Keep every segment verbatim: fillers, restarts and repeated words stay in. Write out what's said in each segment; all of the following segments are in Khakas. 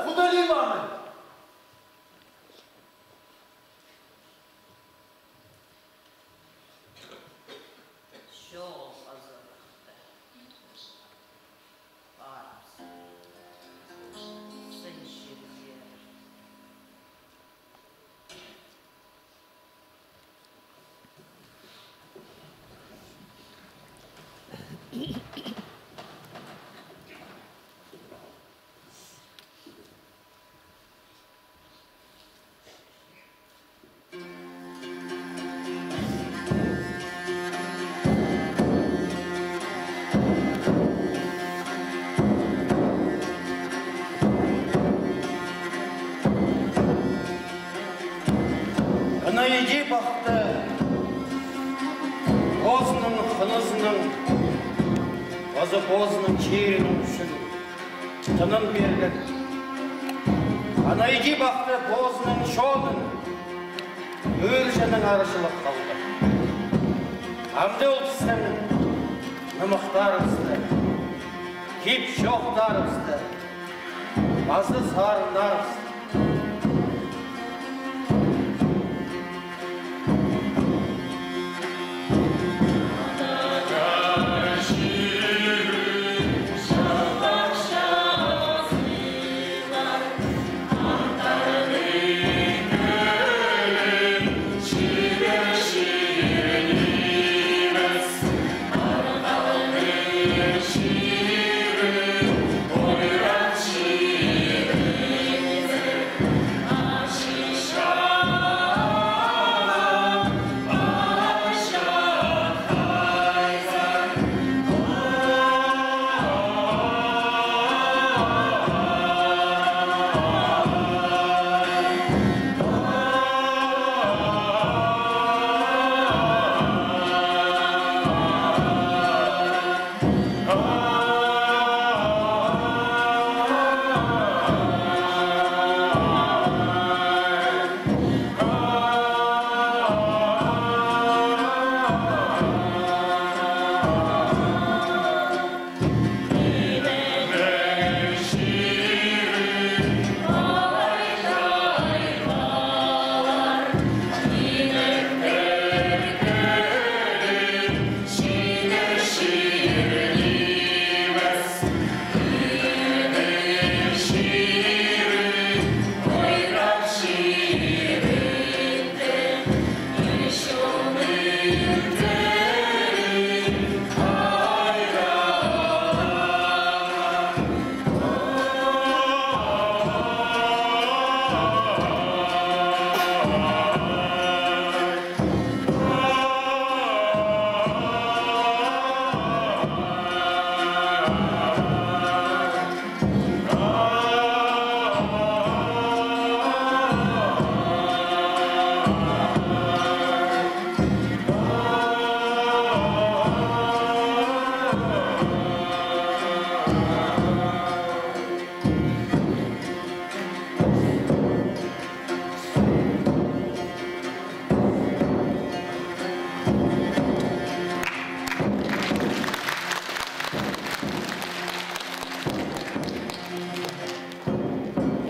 Худалийланы. Чол азырахта. Парыбыс. Сынчырға. Ана иди пахта позының хынызының, паза позының чирінің ӱчӱн тынын пирген. Ана иди пахта позының чонын ӧӧр чоннаң арачылап халған. Амды ол пістің нымахтарыбысты, кип-чоохтарыбысты, паза сарыннарыбысты.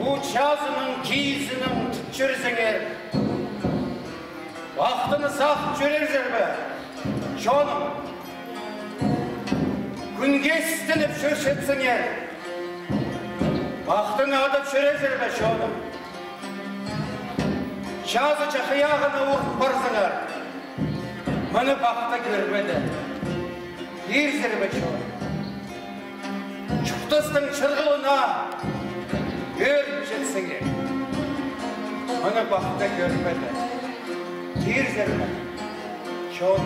Пу чазының кизінең тіп чӧрзеңер, пахтаны сағып чӧрерзер бе, чоным? Кӱнге істеніп чӧрчетсеңер, пахтаны адап чӧрерзер бе, чоным? Чазы чахайағына урып парзаңар, мыны пахта кӧрбеде. Пирзер бе, чон? Чуртастың чырғылына ӧрінчетсеңер, мыны пахта кӧрбеде. Пирзер бе, чон?